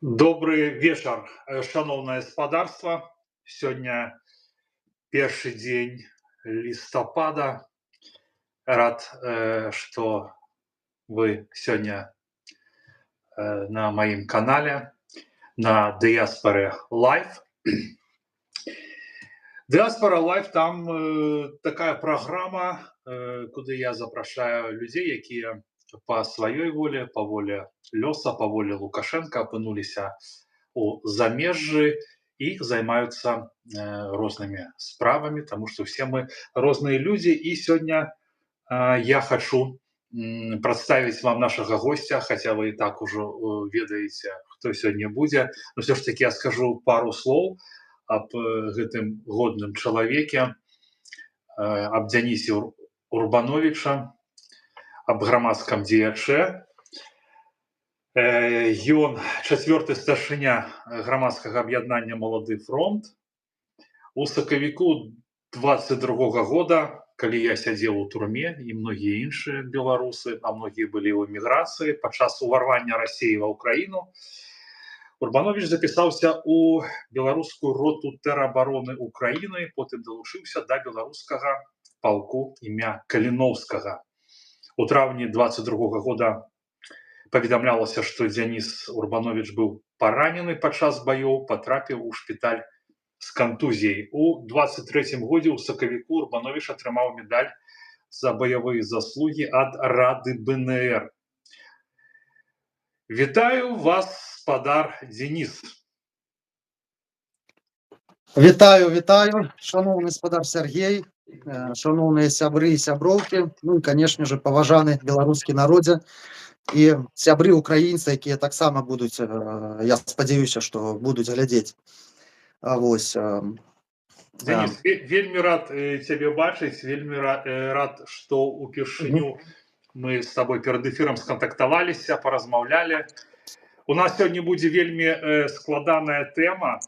Добры вечар, шаноўнае спадарства. Сёння першы дзень лістапада. Рад, што вы сёння на маім канале на Дыяспары Лайф. Дыаспора Лайф, там такая праграма, куды я запрашаю людзей, якія па сваёй воле, па воле лёса, па воле Лукашенко апынуліся у замежжы і займаюцца рознымі справамі, таму што ўсе мы розныя людзі. І сёння я хачу прадставіць вам нашага госця, хаця вы і так ужо ведаеце, хто сёння будзе, но все ж таки я скажу пару слоў аб гэтым годным чалавеке, аб Дзянісе Урбановіча, аб грамадскім дзеячэ. Ён чацвёрты старшыня грамадскага аб'яднання «Малады фронт». У сакавіку 22 года, калі я сядзеў у турме і многія іншыя беларусы, а многія былі ў эміграцыі падчас уварвання Расіі ва Ўкраіну, Урбанович запісаўся ў беларускую роту тэрабароны Украіны, потым далучыўся да беларускага палку імя Каліноўскага. У траўні 22 года паведамлялася, што Дзяніс Урбанович быў паранены падчас баёў, патрапіў у шпіталь з кантузіяй. У 23 годзе ў сакавіку Урбанович атрымаў медаль за баявыя заслугі ад Рады БНР. Вітаю вас, спадар Дзяніс. Вітаю, вітаю, шаноўны спадар Сяргей, шаноўныя сябры і сяброўкі, ну і, конечно же, паважаны беларускі народзе і сябры украінцы, якія таксама будуць, я спадзяюся, што будуць глядзець. Вось. Дзяніс, вельмі рад цябе бачыць, вельмі рад, што упершыню мы з табой перад эфірам скантактаваліся, паразмаўлялі. У нас сёння будзе вельмі складаная тэма,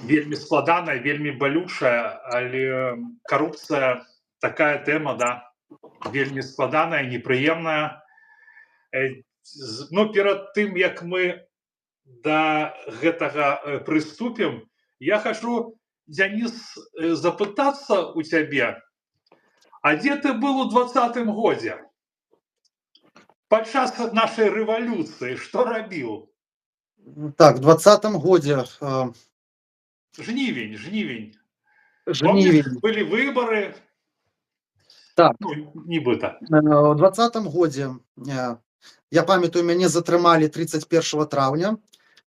вельмі складаная, вельмі балючая, але карупцыя такая тэма, да, вельмі складаная, непрыемная. Ну, перад тым, як мы да гэтага прыступім, я хачу, Дзяніс, запытацца у цябе, а дзе ты был у 20-м годзе? Падчас нашай рэвалюцыі, што рабіў? Так, в 20-м годзе Жнівень, жнівень. Жнівень. Помнишь, были выборы? Так. Ну, нібыта. У 20-м годзе, я памятаю, мяне затрымалі 31 траўня.